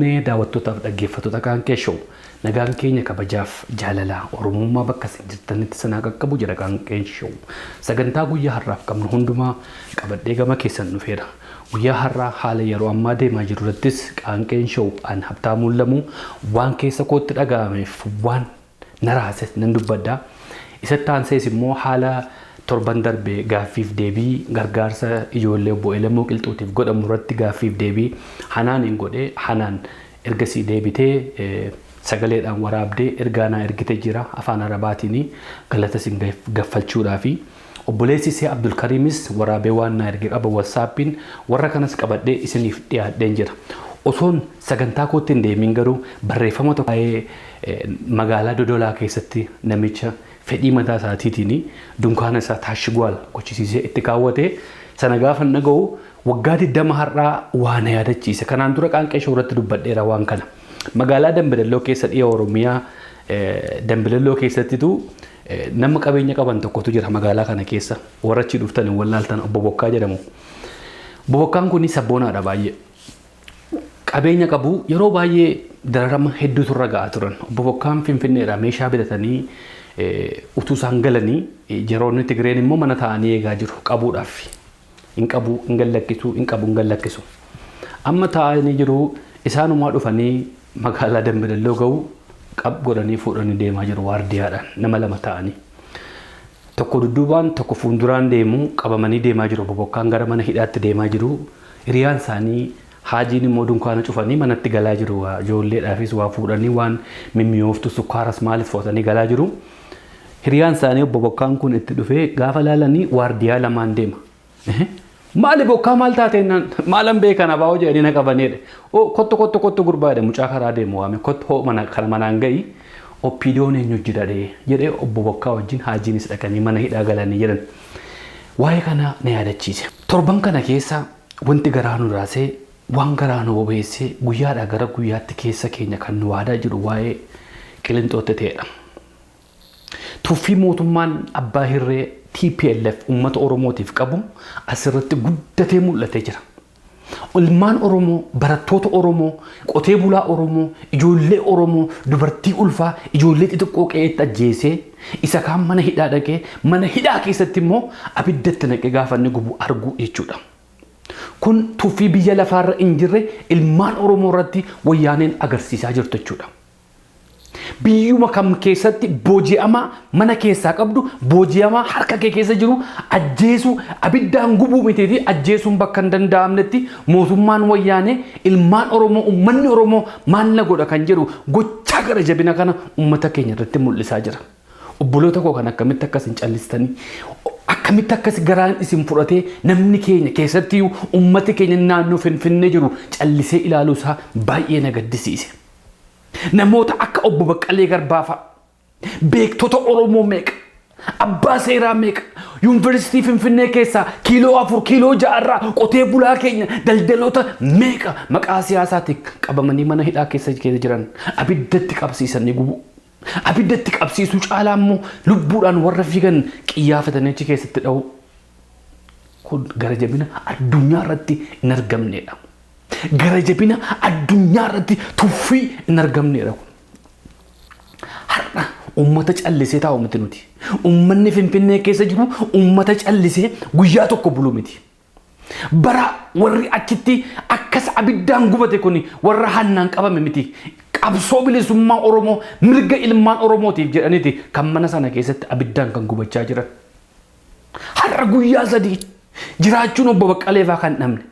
Fuunee daawwattootaaf dhaggeeffattoota Qaanqee Show. Nagaan keenya kabajaaf jaalalaa Oromummaa bakka isin jirtanitti sanaa qaqqabu jedha Qaanqeen Show. Sagantaa guyyaa har'aaf qabnu hundumaa qabadhee gama keessan dhufeera. Guyyaa har'aa haala yeroo ammaa deemaa jiru irrattis Qaanqeen Show an Habtaamuun Lamuu waan keessa kootti dhaga'ameef waan na raase nan dubbadha. Isatti aansees immoo haala torban darbe gaaffiif deebii gargaarsa ijoollee obbo Elemoo Qilxuutiif godhamu irratti gaaffiif deebii Hanaaniin godhe. Hanaan ergasii deebitee sagaleedhaan waraabdee ergaa naa ergite jira afaan Arabaatiin galata isin gaffalchuudhaafi. Obboleessi isee Abdulkariimis waraabee waan naa erge qaba WhatsAppiin warra kanas qabadhee isiniif dhiyaadheen jira. Osoon sagantaa kootti hin deemin garuu barreeffama tokko waa'ee magaalaa Dodolaa keessatti namicha fedhii mataa isaatiitiin dunkaana isaa taashiguwaal gochisiisee itti kaawwate sana gaafa dhaga'u waggaa 20 har'aa waa na yaadachiise. Kanaan dura Qaanqee Show irratti dubbadheera waan kana. Magaalaa Dambidalloo keessa dhiya Oromiyaa Dambidalloo keessattitu nama qabeenya qaban tokkotu jira magaalaa kana keessa. Warra achii dhuftan hin wallaaltan obbo Bokkaa jedhamu. Obbo Bokkaan kun sabboonaadha baay'ee. Qabeenya qabu yeroo baay'ee dararama hedduutu irra ga'aa turan. Obbo Bokkaan Finfinneedhaa meeshaa bitatanii utuu isaan galanii yeroonni Tigreen immoo mana taa'anii eegaa jiru qabuudhaaf. Hin qabu, hin gallakkisu, hin qabu, hin gallakkisu. Amma taa'anii jiru isaanumaa dhufanii magaalaa Dambidalloo ga'u qab godhanii fuudhanii deemaa jiru waardiyaadhaan nama lama ta'anii. Tokko dudduubaan tokko fuulduraan deemu qabamanii deemaa jiru. Obbo Bokkaan gara mana hidhaatti deemaa jiru. Hiriyaan isaanii Haajiin immoo dunkaana cufanii manatti galaa jiru. Ijoolleedhaafis waa fuudhanii waan mimmi'ooftu sukkaaras maalis fuudhanii galaa jiru. Hiriyaan isaanii obbo Bokkaan kun itti dhufee gaafa laalanii waardiyaa lamaan deema. Maali Bokkaa maal taate jennaan maalan beekan abaa'oo jedhanii na qabaneedha. Oo kottu kottu kottu gurbaa jedhe mucaa karaa deemu waame kottu hoo mana kana manaan ga'i oppiidiyoon eenyu jira dhee jedhee obbo Bokkaa wajjin Haajiinis dhaqanii mana hidhaa galanii jedhan. Waa'ee kana na yaadachiise. Torban kana keessa wanti garaa nu raasee waan garaa nu bobeessee guyyaadhaa gara guyyaatti keessa keenya kan nu waadaa jiru waa'ee Qilinxootti ta'edha. Tuffii mootummaan abbaa hirree TPLF uummata Oromootiif qabu asirratti guddatee mul'atee jira. Ilmaan Oromoo, barattoota Oromoo, qotee bulaa Oromoo, ijoollee Oromoo, dubartii ulfaa, ijoollee xixiqqoo qe'eetti ajjeesee isa kaan mana hidhaa dhaqee mana hidhaa keessatti immoo abiddatti naqee gaafa inni gubu arguu jechuudha. Kun tuffii biyya lafaarra hin jirre ilmaan Oromoo irratti wayyaaneen agarsiisaa jirtu jechuudha. Biyyuma kam keessatti booji'amaa mana keessaa qabdu booji'amaa harka kee keessa jiru ajjeesuu abiddaan gubuu mitiiti ajjeesuun bakka hin danda'amnetti mootummaan wayyaanee ilmaan Oromoo uummanni Oromoo maal na godha kan jedhu gochaa gara jabina kana uummata keenya irratti mul'isaa jira. Obboloota koo kan akkamitti akkas hin callistanii akkamitti akkas garaan isin fudhatee namni keenya keessattiyyuu uummati keenya naannoo Finfinnee jiru callisee ilaaluu isaa baay'ee na gaddisiise. Namoota akka obbo Baqqalee Garbaa fa'a, beektota Oromoo meeqa, abbaa seeraa meeqa, yuunivarsiitii Finfinnee keessaa kiiloo 4, kiiloo 6 irraa qotee bulaa keenya daldaloota meeqa maqaa siyaasaatiin qabamanii mana hidhaa keessa jiran abiddatti qabsiisanii gubu. Abiddatti qabsiisuu caalaa immoo lubbuudhaan warra fiigan qiyyaafatanii achi keessatti dha'u. Kun gara jabina addunyaa irratti hin argamnedha. Gara jabina addunyaa irratti tuffii hin argamnedha kun. Har'a uummata callisee taa'u miti nuti. Uummanni Finfinnee keessa jiru uummata callisee guyyaa tokko bulu miti. Bara warri achitti akkas abiddaan gubate kun warra hannaan qabame miti. Qabsoo bilisummaa Oromoo mirga ilmaan Oromootiif jedhaniiti kan mana sana keessatti abiddaan kan gubachaa jiran. Har'a guyyaa 3 jiraachuun obbo Baqqalee fa'aa kan dhabne.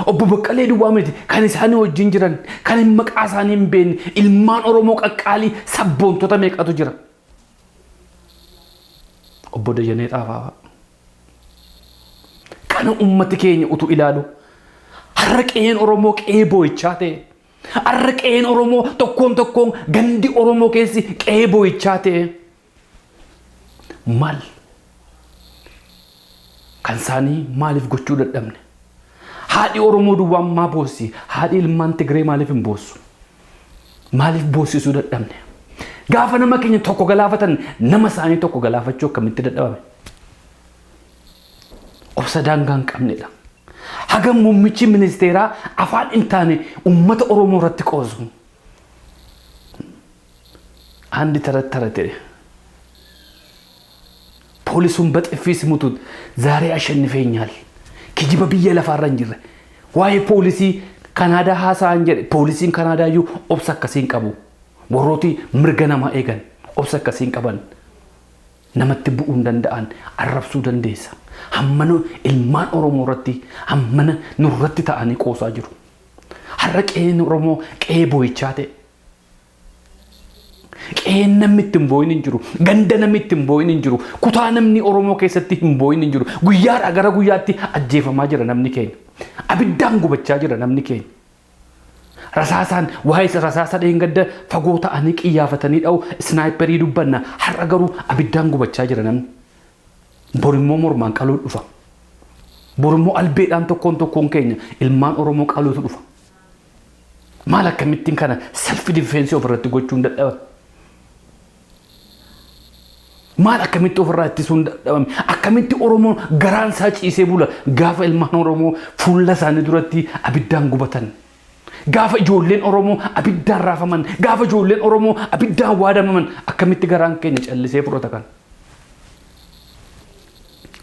Obbo Baqqalee duwwaa miti kan isaanii wajjin jiran kan hin maqaa isaanii hin beekne ilmaan Oromoo qaqqaalii sabboontota meeqatu jira. Obbo Dajanee Xaafaa fa'a. Kana ummati keenya utuu ilaalu har'a qe'een Oromoo qe'ee boo'ichaa ta'e. Har'a qe'een Oromoo tokkoon tokkoon gandi Oromoo keessi qe'ee boo'ichaa ta'e. Maal kan isaanii maaliif gochuu dadhabne? Haadhi Oromoo duwwaan maa boossi? Haadhi ilmaan Tigree maaliif hin boossu? Maaliif boossisuu dadhabne? Gaafa nama keenya tokko galaafatan nama isaanii tokko galaafachuu akkamitti dadhabame? Obsa daangaa hin qabnedha. Haga muummichi ministeeraa afaan hin taane uummata Oromoo irratti qoosu. አንድ ተረት ተረት ፖሊሱን በጥፊ ሲመቱት ዛሬ አሸንፈኛል kijiba biyya lafaarra hin jirre waa'ee poolisii Kanaadaa haasa'an jedhe. Poolisiin Kanaadaa iyyuu obsa akkasii hin qabu. Warrooti mirga namaa eegan obsa akkasii hin qaban. Namatti bu'uu hin danda'an, arrabsuu dandeessa. Hammana ilmaan Oromoo irratti, hammana nurratti ta'anii qoosaa jiru. Har'a qe'een Oromoo qe'ee boo'ichaa ta'e. Qe'een namni itti hin boo'in hin jiru. Ganda namni itti hin boo'in hin jiru. Kutaa namni Oromoo keessatti hin boo'in hin jiru. Guyyaadhaa gara guyyaatti ajjeefamaa jira namni keenya. Abiddaan gubachaa jira namni keenya. Rasaasaan, waa'ee rasaasa dheengadda fagoo ta'anii qiyyaafatanii dha'u, sniperii dubbanna. Har'a garuu abiddaan gubachaa jira namni. Borimmoo mormaan qaluu dhufa. Borimmoo albeedhaan tokkoon tokkoon keenya ilmaan Oromoo qaluutu dhufa. Maal akkamittiin kana self defense ofirratti gochuun dadhaban? Maal akkamitti ofirraa ittisuun dadhabame? Akkamitti Oromoon garaan isaa ciisee bula gaafa ilmaan Oromoo fuula isaanii duratti abiddaan gubatan? Gaafa ijoolleen Oromoo abiddaan raafaman, gaafa ijoolleen Oromoo abiddaan waadamaman, akkamitti garaan keenya callisee fudhata kan?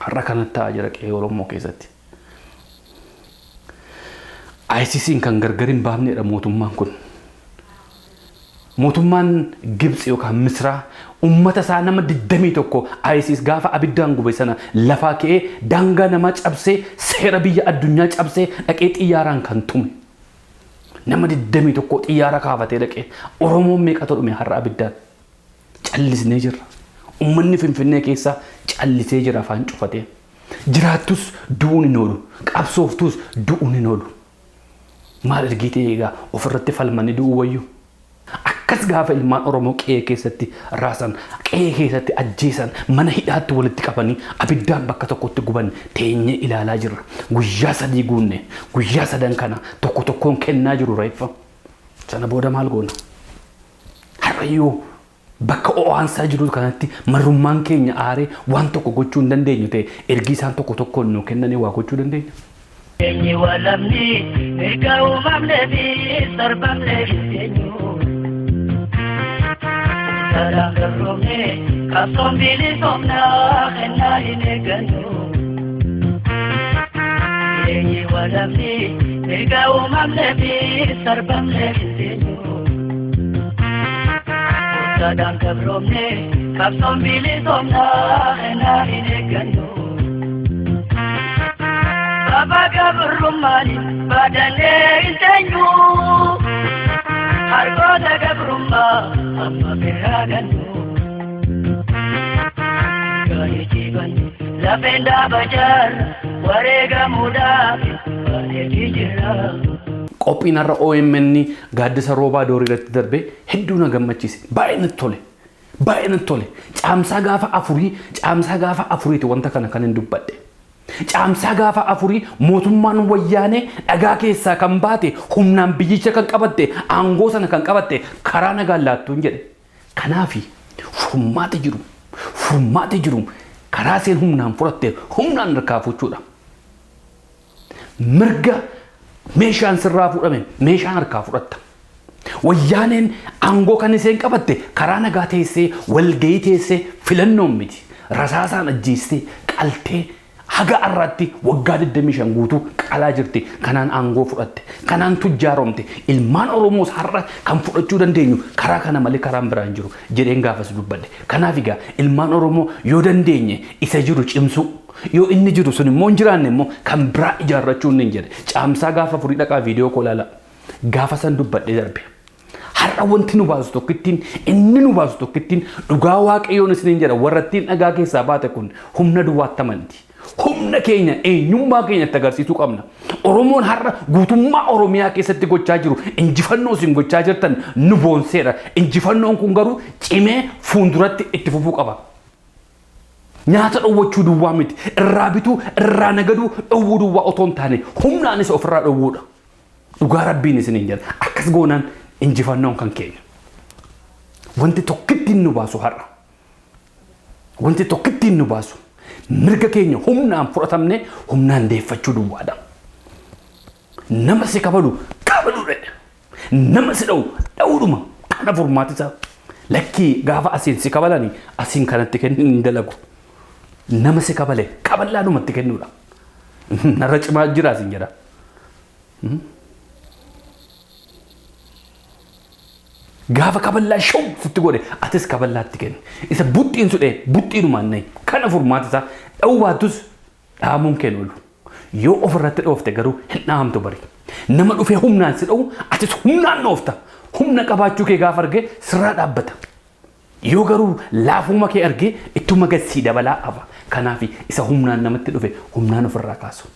Har'a kanatti ta'aa jira qe'ee Oromoo keessatti. ICC'n kan gargar hin baafnedha mootummaan kun. Mootummaan Gibxi yookaan Misraa uummata isaa nama 21 ISIS gaafa abiddaan gube sana lafaa ka'ee daangaa namaa cabsee, seera biyya addunyaa cabsee dhaqee xiyyaaraan kan tume. Nama 21 xiyyaara kaafatee dhaqee. Oromoon meeqatu dhume har'a abiddaan? Callisnee jirra. Uummanni Finfinnee keessaa callisee jira afaan cufatee. Jiraattus du'uun hin oolu. Qabsooftus du'uun hin oolu. Maal ergiitee egaa ofirratti falmanii du'uu wayyu? Akkas gaafa ilmaan Oromoo qe'ee keessatti raasan, qe'ee keessatti ajjeesan, mana hidhaatti walitti qabanii abiddaan bakka tokkotti guban teenyee ilaalaa jirra. Guyyaa 3 guunne, guyyaa sadan kana tokko tokkoon kennaa jiru reeffa. Sana booda maal goona? Har'ayyuu bakka ho'aansaa jiru kanatti marrummaan keenya aaree waan tokko gochuu hin dandeenyu ta'e, ergi isaan tokko tokkoon nuu kennanii waa gochuu dandeenya. Eenyi walamni mirga uumamnee fi sarbamnee hin teenyu. Salaan garroomne qabsoon bilisoomnaa kennaa hin eeggannu. Eenyi walamni mirga uumamnee fi sarbamnee hin teenyu. Salaan garroomne qabsoon bilisoomnaa kennaa hin eeggannu. Baba gabrummaani badannee hin teenyu. Harkoota gabrummaa amma biraa gannu. Gaarii jiban lafeen dhaaba jaarra wareegamuudhaaf bareetii jira. Qophiin har'a OMN gaaddisa roobaa doorii irratti darbe hedduu na gammachiise. Baay'ee natti tole. Baay'ee natti tole. Caamsaa gaafa 4, caamsaa gaafa 4ti wanta kana kan hin dubbadhe. Caamsaa gaafa 4 mootummaan wayyaanee dhagaa keessaa kan baate, humnaan biyyicha kan qabatte, aangoo sana kan qabatte karaa nagaan laattuun jedhe. Kanaafi furmaati jiru. Furmaati jiru karaa seen humnaan fudhatte humnaan harkaa fuuchuudha. Mirga meeshaan sirraa fuudhame meeshaan harkaa fudhatta. Wayyaaneen aangoo kan isheen qabatte karaa nagaa teessee, walgahii teessee, filannoon miti. Rasaasaan ajjeestee, qaltee, haga har'aatti waggaa 25 guutuu qalaa jirti. Kanaan aangoo fudhatte. Kanaan tujjaaromte. Ilmaan Oromoos har'a kan fudhachuu dandeenyu karaa kana malee karaan biraan hin jiru jedheen gaafas dubbadhe. Kanaaf egaa ilmaan Oromoo yoo dandeenye isa jiru cimsuu, yoo inni jiru sun immoo hin jiraanne immoo kan biraa ijaarrachuu hin jedhe. Caamsaa gaafa 4 dhaqaa viidiyoo koo ilaala. Gaafa san dubbadhee darbe. Har'a wanti nu baasu tokkittiin, inni nu baasu tokkittiin, dhugaa Waaqayyoon isiniin jedha, warra ittiin dhagaa keessaa baate kun humna duwwaatti amanti. Humna keenya, eenyummaa keenya itti agarsiisuu qabna. Oromoon har'a guutummaa Oromiyaa keessatti gochaa jiru, injifannoo isin gochaa jirtan nu boonseera. Injifannoon kun garuu cimee fuulduratti itti fufuu qaba. Nyaata dhowwachuu duwwaa miti. Irraa bituu, irraa nagaduu dhowwuu duwwaa otoo hin taane humnaanis ofirraa dhowwuudha. Dhugaa Rabbiin isiniin jedha. Akkas goonaan injifannoon kan keenya. Wanti tokkittiin nu baasu har'a. Wanti tokkittiin nu baasu mirga keenya humnaan fudhatamne humnaan deeffachuu duwwaadha. Nama si kabalu kabaluudha. Nama si dha'u dha'uudhuma. Kana furmaati isaa. Lakkii gaafa asiin si kabalani asiin kanatti kennu hin dalagu. Nama si kabale kaballaadhumatti kennuudha. Narra cimaa jira asiin jedha. Gaafa kaballaa shaw sitti godhe atis kaballaatti kenni. Isa buxxiin sudhee buxxiinumaan nayi. Kana furmaati isaa dha'uu baattus dhaamuun kee oolu. Yoo ofirratti dhoofte garuu hin dhahamtu bari. Nama dhufee humnaan si dha'u atis humnaan dhoofta. Humna qabaachuu kee gaafa argee sirraa dhaabbata. Yoo garuu laafuma kee argee ittuma gad sii dabalaa hafa. Kanaaf isa humnaan namatti dhufe humnaan ofirraa kaasu.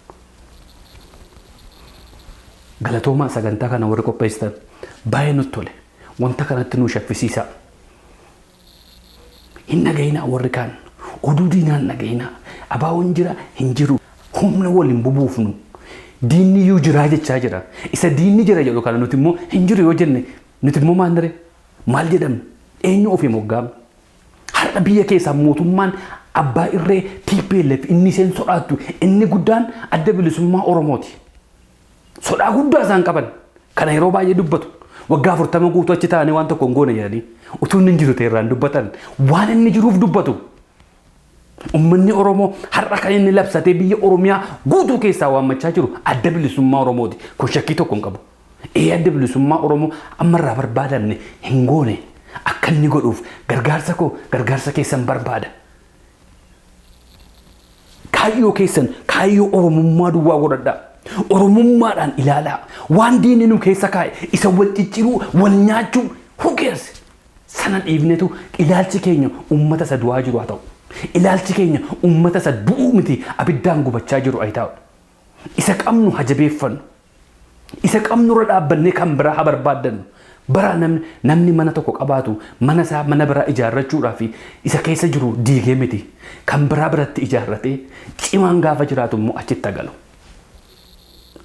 Galatoomaa sagantaa kana warri qopheessitan baay'ee nutti tole. Wanta kanatti nu shaffisiisaa. Hin dhaga'inaa warri kaan. Oduu diinaa hin dhaga'inaa. Abaawoon jira hin jiru. Humna waliin bubuufnu. Diinni iyyuu jiraa jechaa jira. Isa diinni jira jedhu kana nuti immoo hin jiru yoo jenne nuti immoo maal ree? Maal jedhamna? Eenyu ofii moggaamna? Har'a biyya keessaa mootummaan abbaa irree TPLF inni isheen sodaattu inni guddaan adda bilisummaa Oromooti. Sodaa guddaa isaan qaban. Kana yeroo baay'ee dubbatu. Waggaa 40 guutuu achi taa'anii waan tokko hin goone jedhanii utuu inni hin jiru ta'e irraan dubbatan waan inni jiruuf dubbatu. Uummanni Oromoo har'a kan inni labsatee biyya Oromiyaa guutuu keessaa waammachaa jiru adda bilisummaa Oromooti. Kun shakkii tokko hin qabu. Ee adda bilisummaa Oromoo ammarraa barbaadamne hin goone akka inni godhuuf gargaarsa koo gargaarsa keessan barbaada. Kaayyoo keessan kaayyoo Oromummaa duwwaa godhadhaa. Oromummaadhaan ilaalaa. Waan diinni nu keessa kaa'e isa wal cicciruu, wal nyaachuu, who cares? Sana dhiifnetu ilaalchi keenya uummata isa du'aa jiru haa ta'u. Ilaalchi keenya uummata isa du'uu miti abiddaan gubachaa jiru haa ta'u. Isa qabnu haa jabeeffannu. Isa qabnu irra dhaabbannee kan biraa haa barbaaddannu. Bara namni mana tokko qabaatu mana isaa mana biraa ijaarrachuudhaaf isa keessa jiru diigee miti. Kan biraa biratti ijaarratee cimaan gaafa jiraatu immoo achitti galu.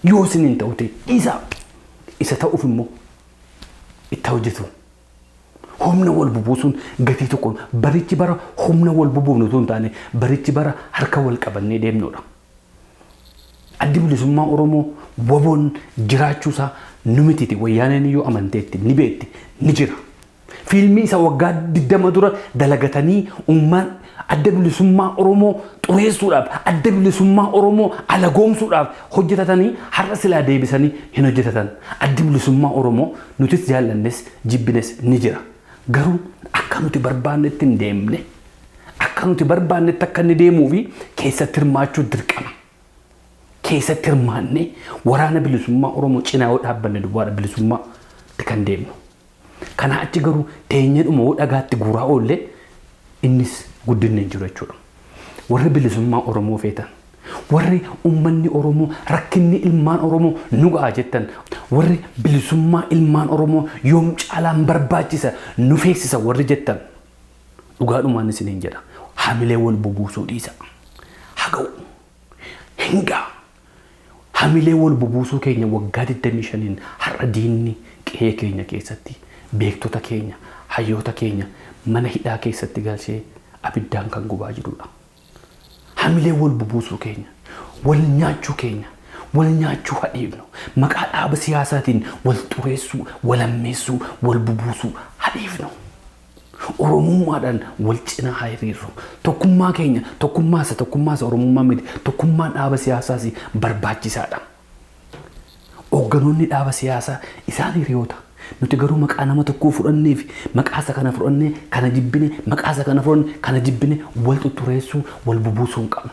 Yoo isin hin ta'u ta'e dhiisaa. Isa ta'uuf immoo itti hojjetu. Humna wal bubuusuun gatii tokkoon barichi bara humna wal bubuufnu utuu hin taane barichi bara harka wal qabannee deemnudha. Addi bilisummaa Oromoo waboon jiraachuusaa nu mitiiti wayyaaneen iyyuu amanteetti ni beekti ni jira. Fiilmii isa waggaa 20 dura dalagatanii uummaan adda bilisummaa Oromoo xureessuudhaaf adda bilisummaa Oromoo alagoomsuudhaaf hojjetatanii har'a silaa deebisanii hin hojjetatan. Addi bilisummaa Oromoo nutis jaallannes jibbines ni jira. Garuu akka nuti barbaannetti hin deemne. Akka nuti barbaannetti akka inni deemuu fi keessatti hirmaachuu dirqama. Keessatti hirmaannee waraana bilisummaa Oromoo cinaa yoo dhaabbanne duwwaadha bilisummaatti kan deemnu. Kanaa achi garuu teenyeedhuma yoo dhagaatti guuraa oolle innis guddinni hin jiru jechuudha. Warri bilisummaa Oromoo feetan, warri uummanni Oromoo rakkinni ilmaan Oromoo nu ga'a jettan, warri bilisummaa ilmaan Oromoo yoom caalaan barbaachisa nu feesisa warri jettan dhugaadhumaan isiniin jedha. Hamilee wal bubuusuu dhiisa. Haga'u. Hin ga'a. Hamilee wal bubuusuu keenya waggaa 25n har'a diinni qe'ee keenya keessatti beektota keenya, hayyoota keenya mana hidhaa keessatti galchee abiddaan kan gubaa jirudha. Hamilee wal bubuusuu keenya, wal nyaachuu keenya, wal nyaachuu hadhiifnu, maqaa dhaaba siyaasaatiin wal xureessuu, wal hammeessuu, wal bubuusuu hadhiifnu. Oromummaadhaan wal cinaa haa hiriirru. Tokkummaa keenya, tokkummaa isa tokkummaa isa Oromummaa miti, tokkummaan dhaaba siyaasaas barbaachisaadha. Hoogganoonni dhaaba siyaasaa isaan hiriyoota. Nuti garuu maqaa nama tokkoo fudhannee fi maqaa isa kana fudhannee kana jibbine, maqaa isa kana fudhannee kana jibbine wal tuttureessuu, wal bubuusuu hin qabnu.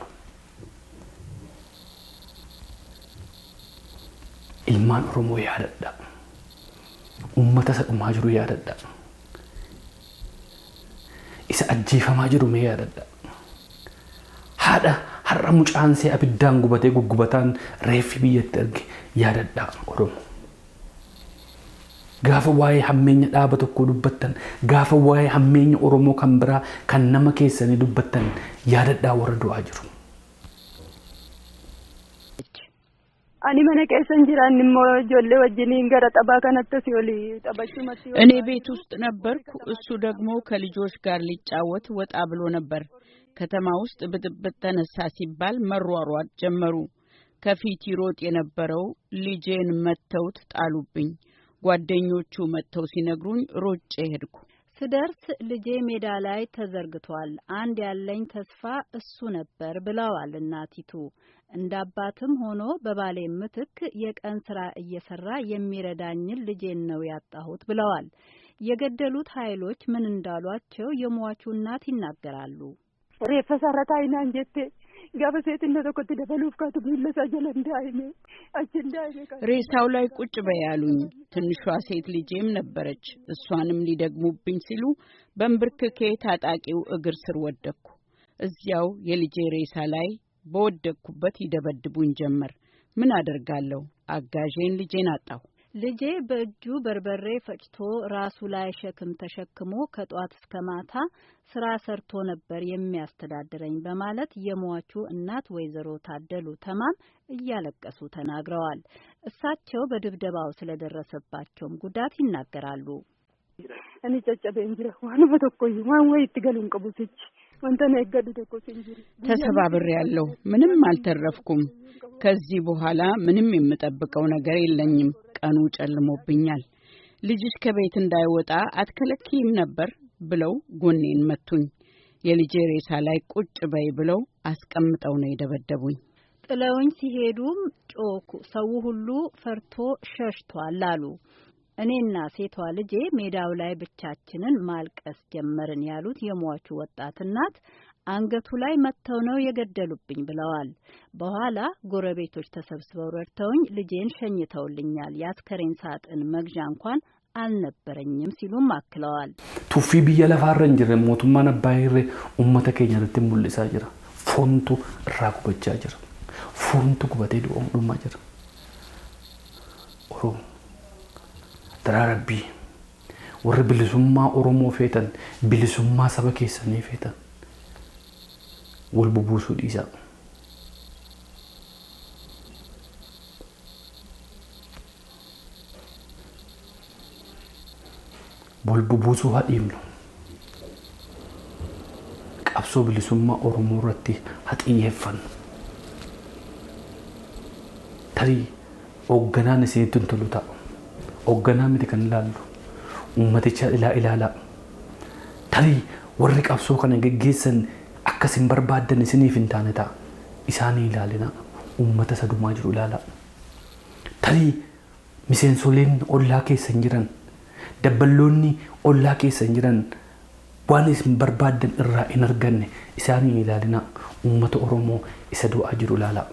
Ilmaan Oromoo yaadadha. Uummata isa dhumaa jiru yaadadha. Isa ajjeefamaa jiru mee yaadadha. Haadha har'a mucaan see abiddaan gubatee guggubataan reeffi biyyatti arge yaadadha Oromoo. Gaafa waa'ee hammeenya dhaaba tokkoo dubbattan, gaafa waa'ee hammeenya Oromoo kan biraa kan nama keessanii dubbattan yaadadhaa warra du'aa jiru. Ani mana keessan jira inni immoo ijoollee wajjiniin gara taphaa kanatti asii olii taphachumatti. እኔ ቤት ውስጥ ነበርኩ። እሱ ደግሞ ከልጆች ጋር ሊጫወት ወጣ ብሎ ነበር። ከተማ ውስጥ ብጥብጥ ተነሳ ሲባል መሯሯጥ ጀመሩ። ከፊት ይሮጥ የነበረው ልጄን መተውት ጣሉብኝ። ጓደኞቹ መጥተው ሲነግሩኝ ሮጬ ሄድኩ። ስደርስ ልጄ ሜዳ ላይ ተዘርግቷል። አንድ ያለኝ ተስፋ እሱ ነበር ብለዋል እናቲቱ። እንደ አባትም ሆኖ በባሌ ምትክ የቀን ስራ እየሰራ የሚረዳኝን ልጄን ነው ያጣሁት ብለዋል። የገደሉት ኃይሎች ምን እንዳሏቸው የሟቹ እናት ይናገራሉ። Reeffa isaarra taa'i naan jette gaafa seetinna tokkotti dabaluuf kaatu miila isaa jala hin achi hin. ሬሳው ላይ ቁጭ በይ አሉኝ። ትንሿ ሴት ልጄም ነበረች። እሷንም ሊደግሙብኝ ሲሉ በንብርክኬ ታጣቂው እግር ስር ወደቅኩ። እዚያው የልጄ ሬሳ ላይ በወደቅኩበት ይደበድቡኝ ጀመር። ምን አደርጋለሁ? አጋዤን ልጄን አጣሁ። ልጄ በእጁ በርበሬ ፈጭቶ ራሱ ላይ ሸክም ተሸክሞ ከጧት እስከ ማታ ስራ ሰርቶ ነበር የሚያስተዳድረኝ በማለት የሟቹ እናት ወይዘሮ ታደሉ ተማም እያለቀሱ ተናግረዋል። እሳቸው በድብደባው ስለደረሰባቸውም ጉዳት ይናገራሉ። Ani caccabeen jira. Waanuma tokkoyyuu waan wayi itti galu hin qabu sichi. Wanta na eeggadhu tokkos hin jiru. ተሰባብሬያለሁ። ምንም አልተረፍኩም። ከዚህ በኋላ ምንም የምጠብቀው ነገር የለኝም። ቀኑ ጨልሞብኛል። ልጅሽ ከቤት እንዳይወጣ አትከለክይም ነበር ብለው ጎኔን መቱኝ። የልጄ ሬሳ ላይ ቁጭ በይ ብለው አስቀምጠው ነው የደበደቡኝ። ጥለውኝ ሲሄዱም ጮኩ። ሰው ሁሉ ፈርቶ ሸሽቷል አሉ። እኔና ሴቷ ልጄ ሜዳው ላይ ብቻችንን ማልቀስ ጀመርን ያሉት የሟቹ ወጣት እናት አንገቱ ላይ መጥተው ነው የገደሉብኝ ብለዋል። በኋላ ጎረቤቶች ተሰብስበው ረድተውኝ ልጄን ሸኝተውልኛል። የአስከሬን ሳጥን መግዣ እንኳን አልነበረኝም ሲሉም አክለዋል። Tuffii biyya lafaarra hin jirre mootummaan abbaa irree uummata keenya irratti mul'isaa jira. Foontu irraa gubachaa jira. Foontu gubatee dhumaa jira. Oromoo daraa rabbii warri bilisummaa Oromoo feetan, bilisummaa saba keessanii feetan, wal bubuusuu dhiisaa. Wal bubuusuu haa dhiibnu. Qabsoo bilisummaa Oromoo irratti haa xiyyeeffannu. Tarii hoogganaan isinitti hin tolu ta'a. Hoogganaa miti kan ilaallu. Uummaticha ilaalaa. Tarii warri qabsoo kana geggeessan akkas hin barbaaddan isiniif hin taane ta'a. Isaanii ilaalinaa. Uummata sadumaa jiru ilaalaa. Tarii miseensoleen ollaa keessa hin jiran, dabballoonni ollaa keessa hin jiran waan isin barbaaddan irraa hin arganne isaanii ilaalinaa. Uummata Oromoo isa du'aa jiru ilaalaa.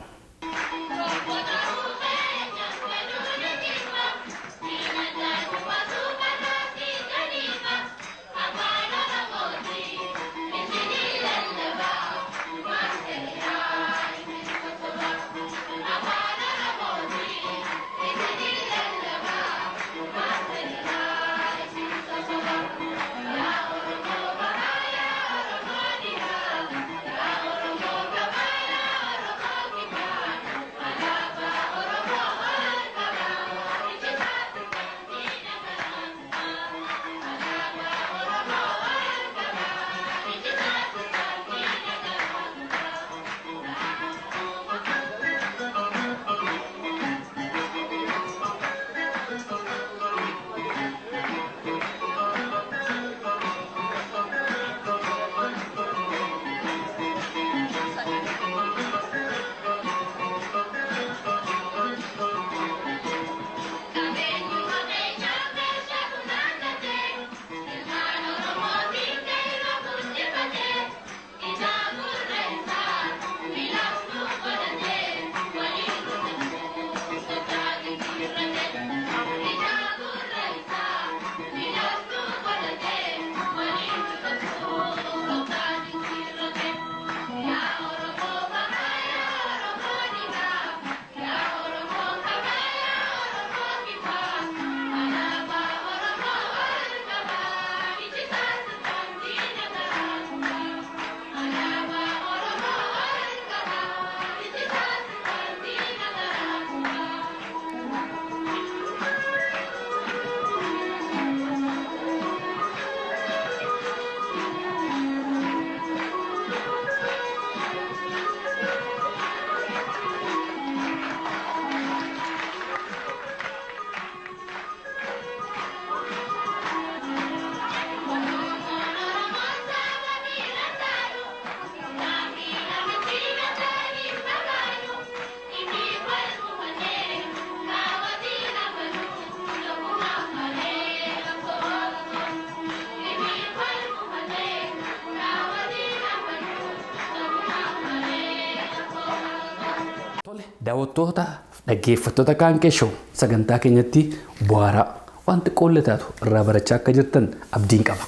Daawwattoota dhaggeeffattoota Qaanqee Show sagantaa keenyatti bu'aaraa waan xiqqoollee taatu irraa barachaa akka jirtan abdiin qaba.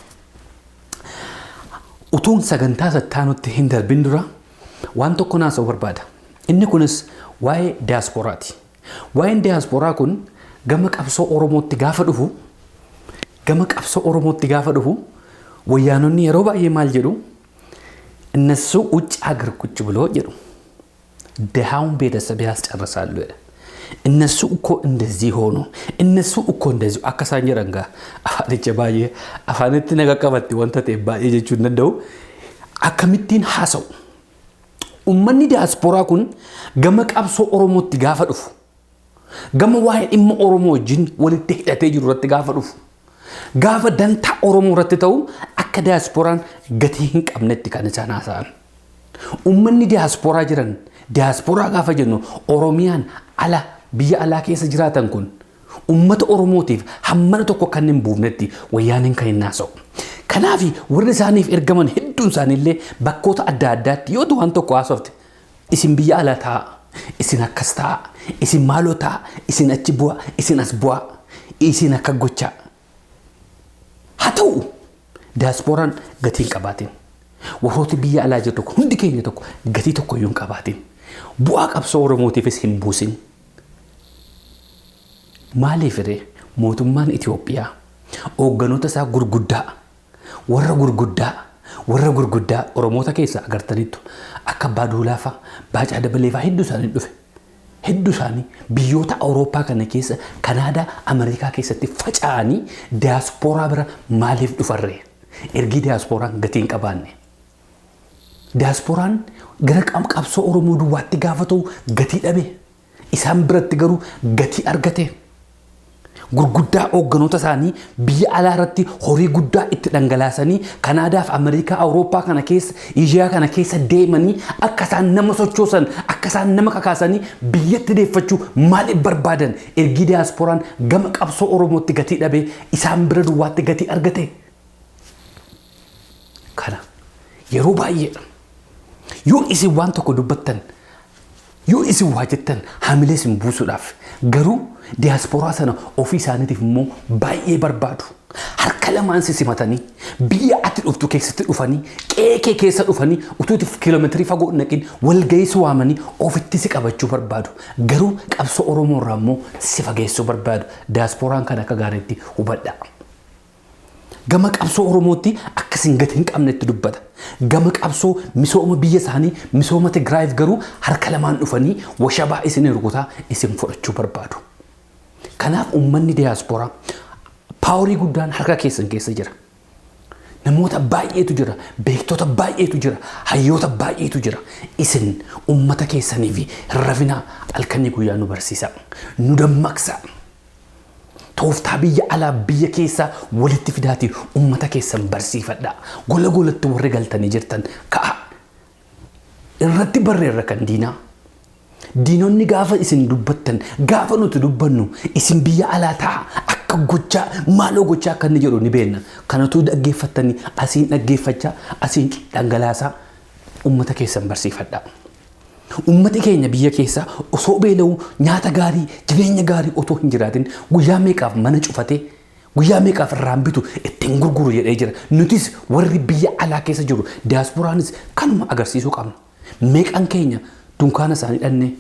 Utuun sagantaa sattaanutti hin darbin dura waan tokko naasa'uu barbaada. Inni kunis waa'ee diyaaspooraati. Waa'een diyaaspooraa kun gama qabsoo Oromootti gaafa dhufu gama qabsoo Oromootti gaafa dhufu wayyaanonni yeroo baay'ee maal jedhu እነሱ ውጭ ሀገር ቁጭ ብሎ jedhu ድሃውን ቤተሰብ ያስጨርሳሉ jedha. እነሱ እኮ እንደዚህ ሆኑ፣ እነሱ እኮ እንደዚሁ akka isaan jedhan gaa afaanicha baay'ee afaanitti naga qabatti wanta ta'e baay'ee jechuu hin danda'u. Akkamittiin haasa'u? Uummanni diyaaspooraa kun gama qabsoo Oromootti gaafa dhufu, gama waa'ee dhimma Oromoo wajjin walitti hidhatee jiru irratti gaafa dhufu, gaafa dantaa Oromoo irratti ta'u akka diyaasporaan gatii hin qabnetti kan isaan haasa'an. Uummanni diyaasporaa jiran diyaasporaa gaafa jennu Oromiyaan ala biyya alaa keessa jiraatan kun uummata Oromootiif hammana tokko kan hin buufnetti wayyaaniin kan hin haasa'u. Kanaaf warri isaaniif ergaman hedduun isaaniillee bakkoota adda addaatti yoo waan tokko haasofte isin biyya alaa taa'a, isin akkas taa'a, isin maaloo taa'a, isin achi bu'a, isin as bu'a, isin akka gochaa. Haa ta'u diyaaspooraan gatii hin qabaatin. Warrooti biyya alaa jirtu hundi keenya tokko gatii tokko iyyuu hin qabaatin. Bu'aa qabsoo Oromootiifis hin buusin. Maaliif ree mootummaan Itoophiyaa hoogganoota isaa gurguddaa warra gurguddaa warra gurguddaa Oromoota keessa agartaniittu akka Abbaa Duulaa fa'a Baacaa Dabalee fa'a hedduu isaanii dhufe. Hedduu isaanii biyyoota Awurooppaa kana keessa Kanaadaa, Ameerikaa keessatti faca'anii diyaaspooraa bira maaliif dhufarree? Ergii diyaasporaan gatii hin qabaanne. Diyaasporaan gara qabsoo Oromoo duwwaatti gaafa ta'u gatii dhabe. Isaan biratti garuu gatii argate. Gurguddaa hoogganoota isaanii biyya alaa irratti horii guddaa itti dhangalaasanii Kanaadaa fi Ameerikaa, Awurooppaa kana keessa, Eeshiyaa kana keessa deemanii akka isaan nama sochoosan, akka isaan nama kakaasanii biyyatti deeffachuu maaliif barbaadan? Ergii diyaasporaan gama qabsoo Oromootti gatii dhabee isaan bira duwwaatti gatii argate. Kana yeroo baay'ee yoo isin waan tokko dubbattan yoo isin waa jettan hamilee isin buusuudhaaf garuu diyaasporaa sana ofii isaaniitiif immoo baay'ee barbaadu. Harka lamaan si simatanii biyya ati dhuftu keessatti dhufanii qe'ee kee keessa dhufanii utuutiif kiiloomeetirii fagoo hin naqin walgahii si waamanii ofitti si qabachuu barbaadu. Garuu qabsoo Oromoo irraa immoo si fageessuu barbaadu. Diyaasporaan kana akka gaariitti hubadha. Gama qabsoo Oromootti akkasiin gatii hin qabnetti dubbata. Gama qabsoo misooma biyya isaanii misooma Tigraayiif garuu harka lamaan dhufanii washabaa isin rukutaa isin fudhachuu barbaadu. Kanaaf uummanni diyaasporaa paaworii guddaan harka keessan keessa jira. Namoota baay'eetu jira, beektota baay'eetu jira, hayyoota baay'eetu jira. Isin uummata keessanii fi rafinaa halkanii guyyaa nu barsiisa, nu dammaqsa. Tooftaa biyya alaa biyya keessaa walitti fidaatii uummata keessan barsiifadha. Gola golatti warri galtanii jirtan ka'a. Irratti barreerra kan diinaa. Diinonni gaafa isin dubbattan gaafa nuti dubbannu isin biyya alaa ta'a akka gochaa maaloo gochaa akka inni jedhu ni beekna. Kanatu dhaggeeffattanii asiin dhaggeeffachaa asiin dhangalaasaa uummata keessan barsiifadha. Uummati keenya biyya keessaa osoo beela'u nyaata gaarii jireenya gaarii otoo hin jiraatin guyyaa meeqaaf mana cufatee guyyaa meeqaaf irraan bitu ittiin gurguru jedhee jira. Nutis warri biyya alaa keessa jiru diyaasporaanis kanuma agarsiisuu qabna. Meeqan keenya dunkaana isaanii dhannee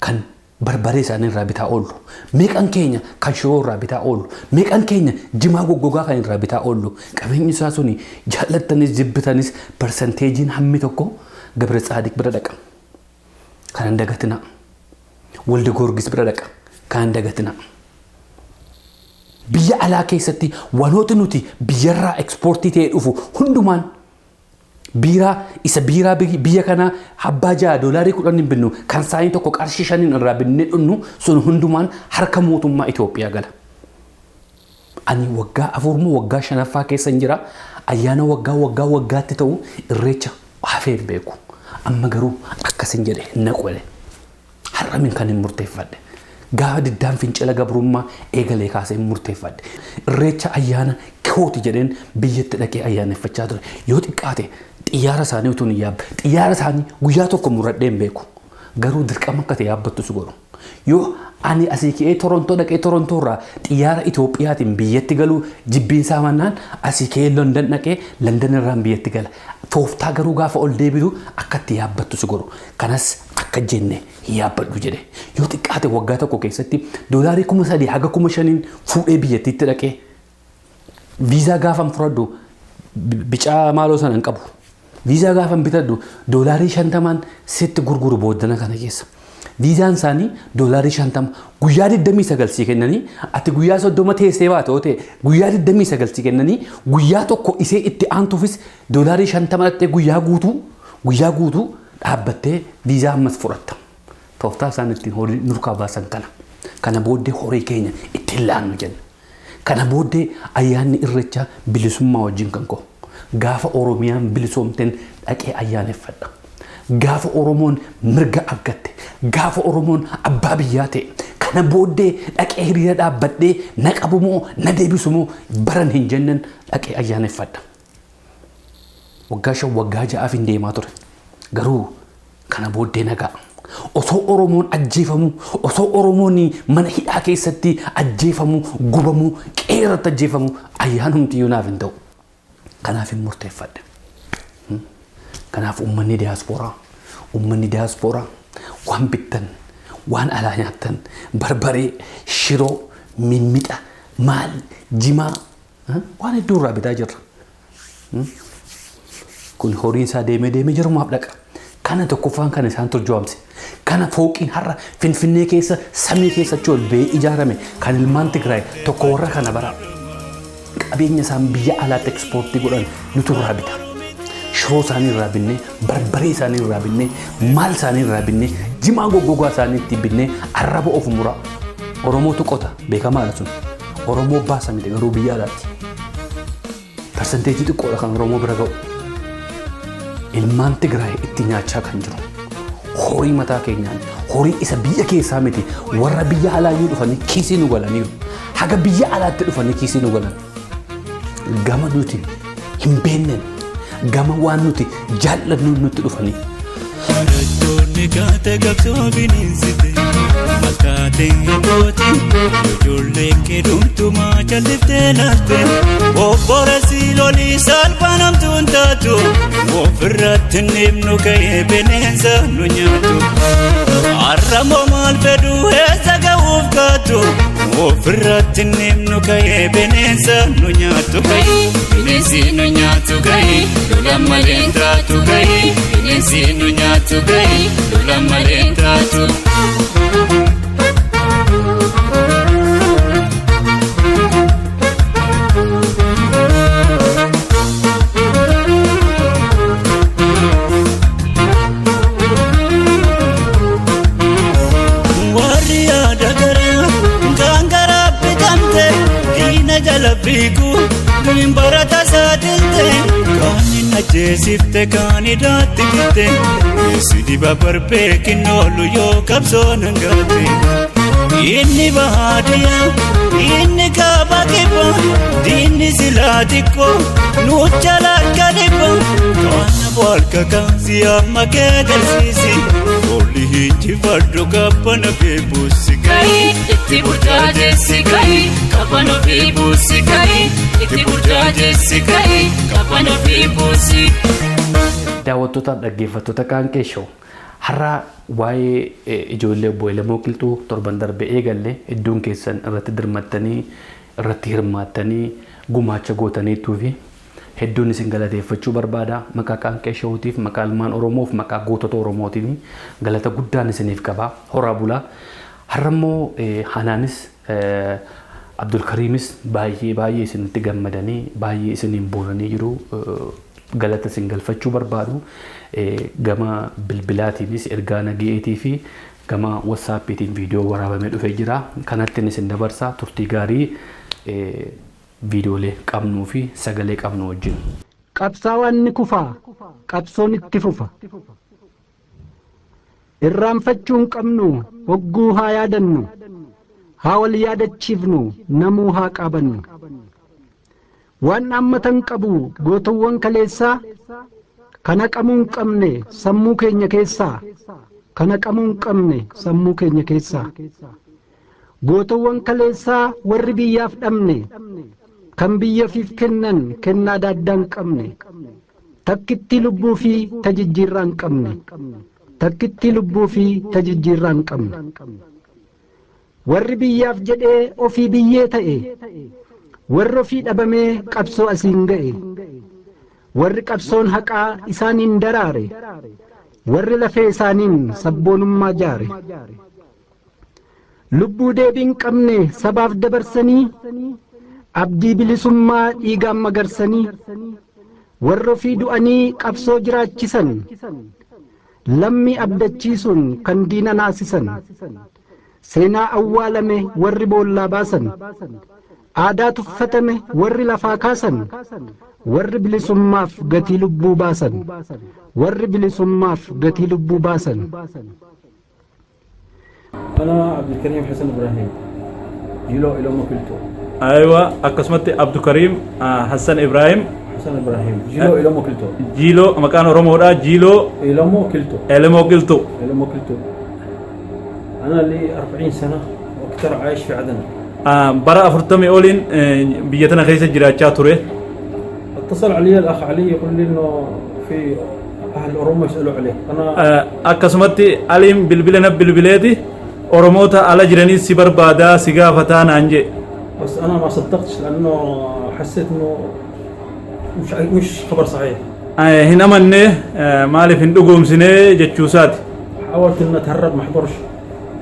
kan barbaree isaanii irraa bitaa oollu. Meeqan keenya kan shiroo irraa bitaa oollu. Meeqan keenya jimaa goggogaa kan irraa bitaa oollu. Qabeenyi isaa suni jaallattanis jibbitanis parsanteejiin hammi tokko Gabra Tsaadiq bira dhaqa. Kan hin dagatinaa. Walda Goorgis bira dhaqa. Kan hin dagatinaa. Biyya alaa keessatti wantoota nuti biyyarraa ekspoortii ta'ee dhufu hundumaan biiraa isa biiraa biyya kanaa abbaa 6 doolaarii 10 hin binnu kan saanii tokko qarshii 5 irraa binnee dhunnu sun hundumaan harka mootummaa Itoophiyaa gala. Ani waggaa 4 moo waggaa 5ffaa keessa hin jira. Ayyaana waggaa waggaa waggaatti ta'u irreecha hafee hin beeku. Amma garuu akkasin jedhe hin naqu jedhe. Har'amin kan hin murteeffadhe. Gaafa diddaan fincila gabrummaa eegalee kaasee hin murteeffadhe. Irreecha ayyaana kooti jedheen biyyatti dhaqee ayyaaneffachaa ture. Yoo xiqqaate xiyyaara isaanii utuu hin yaabbe. Xiyyaara isaanii guyyaa tokko muradhee hin beeku. Garuu dirqama akka ta'e yaabbattu si godhu. Yoo ani asii ka'ee Torontoo dhaqee Torontoo irraa xiyyaara Itoophiyaatiin biyyatti galuu jibbiinsaa mannaan asii ka'ee London dhaqee London irraan biyyatti gala. Tooftaa garuu gaafa ol deebitu akka itti yaabbattu si godhu. Kanas akka jenne hin yaabbadhu jedhe. Yoo xiqqaate waggaa tokko keessatti $3,000 haga 5,000 fuudhee biyyattiitti dhaqee viizaa gaafan fudhadhu bicaa maaloo sana hin qabu. Viizaa gaafan bitadhu $50 sitti gurguru booddana kana keessa. Viizaan isaanii $50 guyyaa 29 sii kennanii ati guyyaa 30 teessee baate yoo ta'e guyyaa 29 sii kennanii guyyaa tokko isee itti aantuufis $50 dhattee guyyaa guutuu dhaabbattee viizaa ammas fudhatta. Tooftaa isaan ittiin horii nurkaa baasan kana. Kana booddee horii keenya ittiin laannu jenna. Kana booddee ayyaanni Irreechaa bilisummaa wajjin kan ka'u. Gaafa Oromiyaan bilisoomteen dhaqee ayyaaneffadha. Gaafa Oromoon mirga argatte, gaafa Oromoon abbaa biyyaa ta'e, kana booddee dhaqee hiriira dhaabbadhee na qabu moo na deebisu moo baran hin jennen dhaqee ayyaaneffadha. Waggaa 5 waggaa 6 hin deemaa ture. Garuu kana booddee nagaa. Osoo Oromoon ajjeefamu, osoo Oromoon mana hidhaa keessatti ajjeefamu, gubamu, qeerratti ajjeefamu ayyaanumti iyyuu naaf hin ta'u. Kanaaf hin murteeffadhe. Kanaaf uummanni diyaaspooraa waan bittan, waan alaa nyaattan, barbaree, shiroo, mimmixa, maal, jimaa, waan hedduu irraa bitaa jirra. Kun horiin isaa deemee deemee jirumaaf dhaqa. Kana tokkoffaan kan isaan turjoomse. Kana fooqiin har'a Finfinnee keessa samii keessa achi ol ba'ee ijaarame kan ilmaan Tigraay tokko warra kana bara. Qabeenya isaan biyya alaatti ekspoortii godhan nutu irraa bita. Shiroo isaanii irraa binnee, barbaree isaanii irraa binnee, maal isaanii irraa binnee, jimaa goggogaa isaanii itti binnee arraba of muraa. Oromootu qota beekamaadha sun. Oromoo baasa miti garuu biyya alaatti. Parsanteejii xiqqoodha kan Oromoo bira ga'u. Ilmaan Tigraay itti nyaachaa kan jiru. Horii mataa keenyaan, horii isa biyya keessaa miti warra biyya alaayyuu dhufanii kiisii nu galaniiru. Haga biyya alaatti dhufanii kiisii nu galan. Gama nuti hin beekneen, gama waan nuti jaallannu nutti dhufanii. Barattoonni kaate qabsoo bineensite malkaateen gooti ijoolleen kee dhumtumaa calliftee laatte obboreessi lolii salphaan hamtuun taatu ofirratti nimnu ka'ee bineensa nu nyaatu har'ammoo maal fedhu eessa ga'uuf kaatu ofirratti nimnu ka'ee bineensa nu nyaatu ka'ee bineensi nu nyaatu ka'ee lola malee taatu ka'ee bineensi nu nyaatu ka'ee lola malee taatu. Warri yaada garaa kan garaa bitamte diina jala fiigu barata saaxilte kaan hin ajjeesifte kaan hidhaatti fitte si diba barbeekin oolu yoo qabsoon hangaate. Inni baadiyyaa inni kaaba kibba diinni silaa xiqqoo nucha lakka dhibba kaana walka kaasii amma kee agarsiisi olli hinjifadhu qabbana fi buusi Kai itti burjaajessi kai qabbana fi buusi kai itti burjaajessi kai qabbana fi buusi. Daawwattootaaf dhaggeeffattoota Qaanqee Show har'a waa'ee ijoollee obbo Elemoo Qilxuu torban darbe eegalle hedduun keessan irratti dirmattanii irratti hirmaattanii gumaacha gootaniituu fi hedduun isin galateeffachuu barbaada. Maqaa Qaanqee Showtiif, maqaa ilmaan Oromoof, maqaa gootota Oromootiin galata guddaan isiniif qaba. Horaa bulaa. Har'a immoo Hanaanis Abdulkariimis baay'ee baay'ee isinitti gammadanii baay'ee isiniin boonanii jiru. Galata isin galfachuu barbaadu. Gama bilbilaatiinis ergaa nageetii fi gama WhatsAppiitiin viidiyoo waraabamee dhufee jira. Kanattiin isin dabarsa turtii gaarii viidiyoolee qabnuu fi sagalee qabnu wajjin. Qabsaawaan ni kufaa, qabsoon itti fufa. Irraanfachuu hin qabnu, hogguu haa yaadannu, haa wal yaadachiifnu, namuu haa qaabannu. Waan dhaammatan qabu gootawwan kaleessaa, kan haqamuu hin qabne sammuu keenya keessaa, Kan haqamuu hin qabne sammuu keenya keessaa. Gootowwan kaleessaa warri biyyaaf dhabne, kan biyya ofiif kennan kennaa adda hin qabne, takkittii lubbuu fi tajijjiirraa hin qabne, takkittii lubbuu fi tajijjiirraa hin qabne. Warri biyyaaf jedhee ofii biyyee ta'e, warri ofii dhabamee qabsoo asiin ga'e, warri qabsoon haqaa isaaniin daraare, warri lafee isaaniin sabboonummaa jaare. Lubbuu deebii hin qabne sabaaf dabarsanii, abdii bilisummaa dhiigaan magarsanii, warri ofii du'anii qabsoo jiraachisan, lammii abdachiisuun kan diina naasisan, seenaa awwaalame warri boollaa baasan, aadaa tuffatame warri lafaa kaasan, warri bilisummaaf gatii lubbuu baasan, warri bilisummaaf gatii lubbuu baasan. أنا عبد الكريم حسن إبراهيم، جيلو إلومو كلتو. Aywa, akkasumatti Abdukariim Hassan Ibrahim. حسن إبراهيم، جيلو إلومو كلتو. Jiiloo maqaan Oromoodha, Jiiloo إلومو كلتو. Elemoo Qilxuu. إلومو كلتو. أنا لي 40 سنة وأكثر عايش في عدن. Bara 40 oliin biyya tana keessa jiraachaa ture. اتصل علي الأخ علي يقول لي إنه في أهل أوروبا يسألوا عليك. أنا Akkasumatti Aliin bilbila na bilbileeti Oromoota ala jiranii si barbaadaa si gaafataa naan jee. بس أنا ما صدقتش لأنه حسيت إنه مش خبر صحيح. Hin amanne, maaliif hin dhugoomsine jechuusaati. حاولت إن أتهرب ما أحضرش.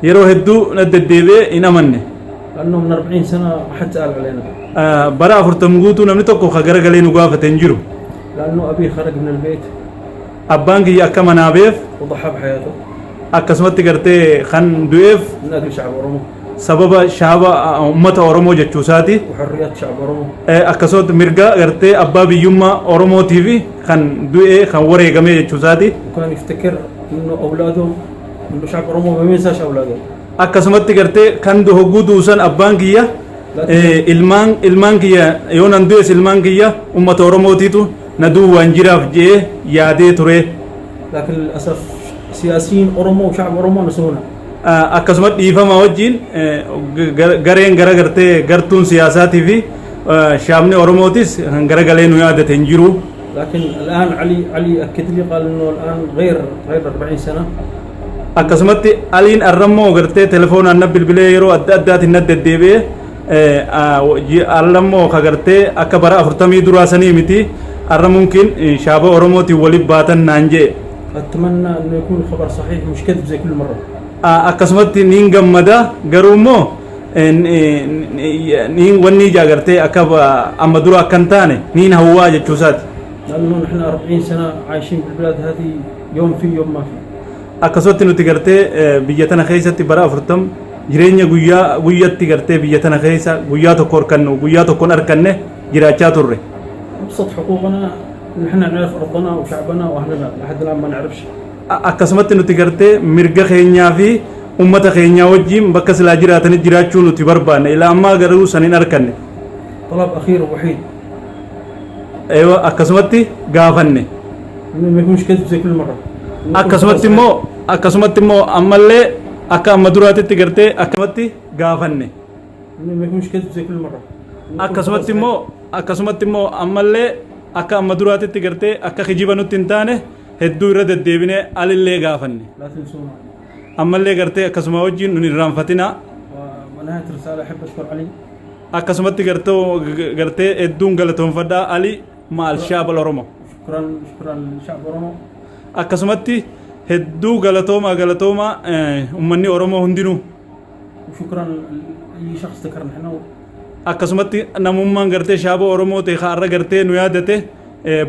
Yeroo hedduu na deddeebi'ee hin amanne. لأنه من 40 سنة ما حد سأل علينا. Bara 40 guutuu namni tokko ka garagalee nu gaafate hin jiru. لأنه أبي خرج من البيت. Abbaan kiyya akka manaa beef وضحى بحياته. Akkasumatti gartee kan du'eef من أجل شعب أورومو. Sababa shaaba uummata Oromoo jechuusaati. وحريات شعب أورومو. Akkasumatti mirga gartee abbaa biyyummaa Oromootiif kan du'e kan wareegame jechuusaati. وكان يفتكر إنه أولاده، إنه شعب أورومو ما ينساش أولاده. Akkasumatti gartee kan hogguu duusan abbaan kiyya ilmaan kiyya yoo nan du'es ilmaan kiyya uummata Oromootiitu na duwwaan jiraaf jee yaadee ture. لكن للأسف سياسيين أورومو وشعب أورومو نسونا. Akkasumatti dhiifama wajjin gareen gara gartee gartuun siyaasaatii fi shaabni Oromootis kan garagalee nu yaadate hin jiru. لكن الآن علي أكد لي، قال إنه الآن غير 40 سنة. Akkasumatti Aliin arrammoo gartee telefoonaan na bilbilee yeroo adda addaatiin na deddeebi'ee arrammoo ka gartee akka bara 40 duraa sanii miti, arra mumkin shaaba Oromootiin waliin baatan naan jee. أتمنى إنه يكون الخبر صحيح مش كذب زي كل مرة. Akkasumatti niin gammada, garuu immoo niin wanni ijaa gartee akka amma dura akka hin taane niin hawwaa jechuusaati. لأنه نحن 40 سنة عايشين بالبلاد هذه، يوم في يوم ما في. Akkasumatti nuti gartee biyya tana keessatti bara 40 jireenya guyyaa guyyatti gartee biyya tana keessa guyyaa tokko harkannu guyyaa tokkoon harkanne jiraachaa turre. أبسط حقوقنا نحن نعرف أرضنا وشعبنا وأهلنا، لحد الآن ما نعرفش. Akkasumatti nuti gartee mirga keenyaa fi ummata keenyaa wajjin bakka silaa jiraatanii jiraachuu nuti barbaanne, ilaa ammaa garuu san hin arkanne. طلب أخير ووحيد. Eewa, akkasumatti gaafanne. إنه ما يكونش كذب زي كل مرة. Akkasumatti immoo ammallee akka amma duraatitti gartee akkasumatti gaafanne. إنه ما يكونش كذب زي كل مرة. Akkasumatti immoo ammallee akka amma duraatitti gartee akka kijiba nutti hin taane hedduu irra deddeebine alillee gaafanne. لا تنسونا. Ammallee gartee akkasuma wajjin nun irraanfatina. ونهاية الرسالة أحب أشكر علي. Akkasumatti gartee hedduun galatoonfadhaa Ali maal shaabal Oromoo. شكرا شكرا لشعب أورومو. Akkasumatti hedduu galatoomaa galatoomaa ummanni Oromoo hundinuu. وشكرا لأي شخص ذكرنا نحن. Akkasumatti namummaan gartee shaaba Oromoo ta'e har'a gartee nu yaadate,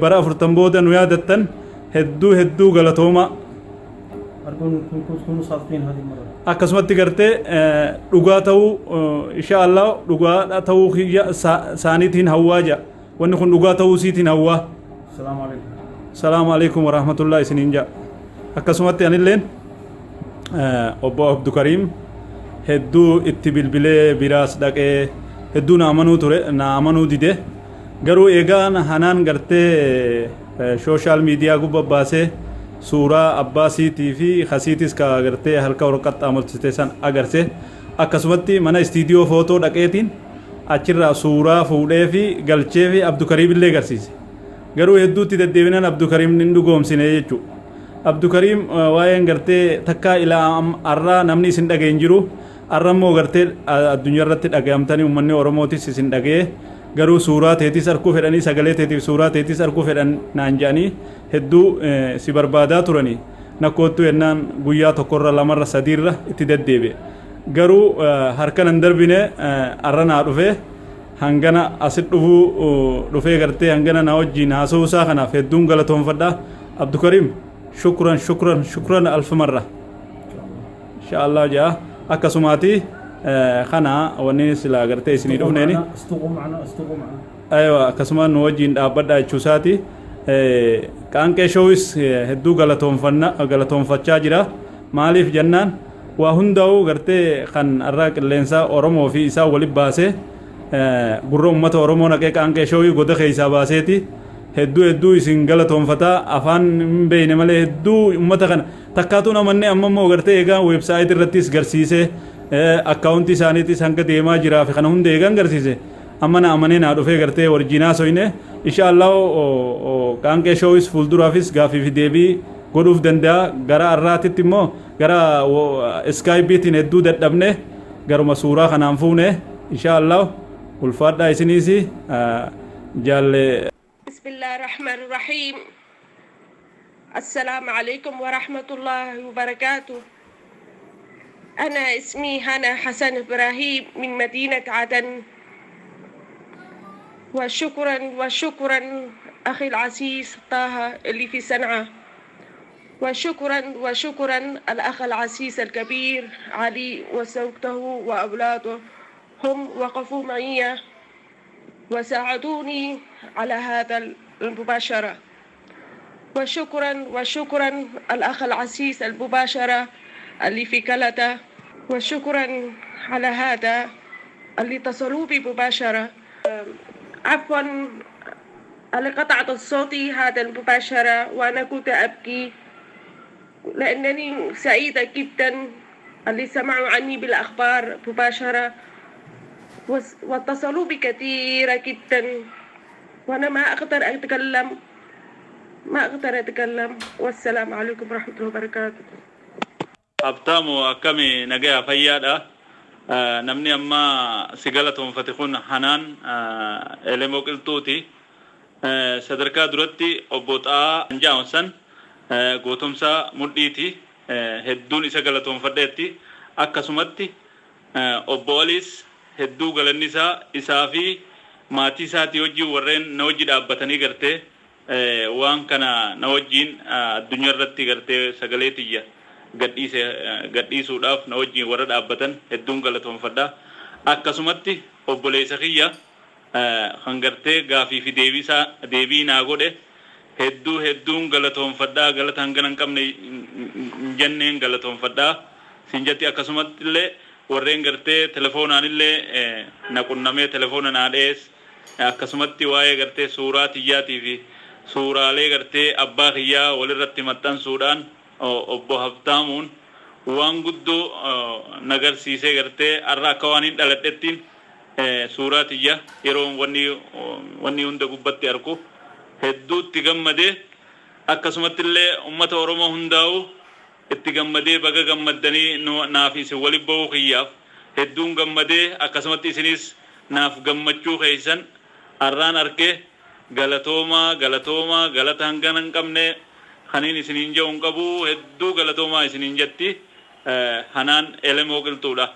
bara 40 booda nu yaadattan, hedduu hedduu galatoomaa. أرجو أنكم تكونوا صادقين هذه المرة. Akkasumatti gartee dhugaa ta'uu, insha Allah, dhugaa ta'uu kiyya saaniitiin hawwaa ja'a, wanni kun dhugaa ta'uu siitiin hawwaa. السلام عليكم. Salaamu alaikum warahmatullahi isiniin ja'a. Akkasumatti anilleen obbo Abdukariim hedduu itti bilbilee biraas dhaqee hedduu na amanuu ture, na amanuu dide. Garuu eegaan hanaan gartee social media gubba baasee Suuraa abbaa siitii fi kasiitis ka gartee harka wal qaxxaamursite san agarse. Akkasumatti mana istiidiyoo footoo dhaqeetiin achirraa suuraa fuudhee fi galchee fi Abdukariim illee garsiise. Garuu hedduutti deddeebinaan Abdukariim hin dhugoomsine jechuudha. Abdukariim waa'een gartee takkaa ilaa har'aa namni isin dhagee hin jiru. Har'a immoo gartee addunyaa irratti dhaga'amtanii uummanni Oromootis isin dhagee, garuu suuraa teetis arguu fedhanii, sagalee teetiif suuraa teetis arguu fedhan naan jedhanii hedduu si barbaadaa turanii. Nakkoottu yennaan guyyaa tokkorra, lamarra, sadiirra itti deddeebi'e. Garuu harka nan darbine, har'a naa dhufee hangana asit dhufuu dhufee gartee hangana na wajjiin haasa'uu isaa kanaaf hedduun galatoonfadha. Abdukariim, شكرا شكرا شكرا ألف مرة إن شاء الله jaa. Akkasumaati kana wanni silaa gartee isinii dhufneeni. استقوا معنا، استقوا معنا. Aywa, akkasuma nu wajjiin dhaabbadha jechuusaati. Qaanqee Showis hedduu galatoonfachaa jira. Maaliif jennaan, waa hundaa'uu gartee kan har'a qilleensaa Oromoo fi isaa walitti baasee gurra uummata Oromoo naqee Qaanqee Showii goda keessaa baaseeti. Hedduu hedduu isin galatoonfataa. Afaan hin beekne malee hedduu uummata kana takkaatuun amanne. Amma immoo gartee eegaa website irrattis garsiisee, akkaawuntii isaaniitis hanga deemaa jiraa fi kana hunda eegaan garsiise, amma na amanee naa dhufee gartee warjiinaa soyne. Insha Allah Qaanqee Showis fuulduraafis gaafii fi deebii godhuuf danda'a. Gara har'aatitti immoo gara Skypeiitiin hedduu dadhabne, garuma suuraa kanaan fuune. Insha Allah ulfaadhaa isiniis jaalle. بسم الله الرحمن الرحيم. السلام عليكم ورحمة الله وبركاته. أنا اسمي هنا حسن إبراهيم من مدينة عدن، وشكرا وشكرا أخي العزيز طه اللي في صنعاء، وشكرا وشكرا الأخ العزيز الكبير علي وزوجته وأولاده، هم وقفوا معي وساعدوني على هذا المباشرة. وشكرا وشكرا الأخ العزيز المباشرة اللي في كندا، وشكرا على هذا اللي اتصلوا بي مباشرة. عفوا اللي قطعت صوتي هذا المباشرة وأنا كنت أبكي لأنني سعيدة جدا اللي سمعوا عني بالأخبار مباشرة واتصلوا بي كثيرة جدا وأنا ما أقدر أتكلم، ما أقدر أتكلم. والسلام عليكم ورحمة الله وبركاته. Habtaamu, akkami, nagaya, fayyaadha? Namni amma si galatoonfate kun Hanaan Elemoo Qilxuuti. Sadarkaa duratti obbo Xaa'aa Jaamsan gootumsaa mudhiiti. Hedduun isa galatoonfadheetti. Akkasumatti obbo Aliis hedduu galanni isaa, isaa fi maatii isaatii wajjin warreen na wajji dhaabbatanii gartee waan kana na wajjin addunyaa irratti gartee sagalee tiyya gadhiise gadhiisuudhaaf na wajjin warra dhaabbatan hedduun galatoonfadha. Akkasumatti obboleessa kiyya kan gartee gaafii fi deebisaa deebii naa godhe hedduu hedduun galatoonfadhaa. Galata hangana hin qabne hin jenneen galatoonfadhaa siin jetti. Akkasumatti illee warreen gartee telefoonaan illee na qunnamee telefoona naa dhiyees, akkasumatti waa'ee gartee suuraa tiyyaatii fi suuraalee gartee abbaa kiyyaa walirratti maxxansuudhaan obbo Habtaamuun waan guddoo nagarsiisee gartee har'a akka waan hin dhaladhettiin suuraa tiyya yeroo wanni hunda gubbatti arku hedduutti gammadee, akkasumatti illee ummata Oromoo hundaa'u itti gammadee, baga gammaddanii naaf isin waliin bahuu kiyyaaf hedduun gammadee, akkasumatti isinis naaf gammachuu keeysan har'aan arkee. Galatoomaa, galatoomaa, galata hangana hin qabne kaniin isiniin jedhu hin qabu. Hedduu galatoomaa isiniin jetti Hanaan Elemoo Qilxuudha.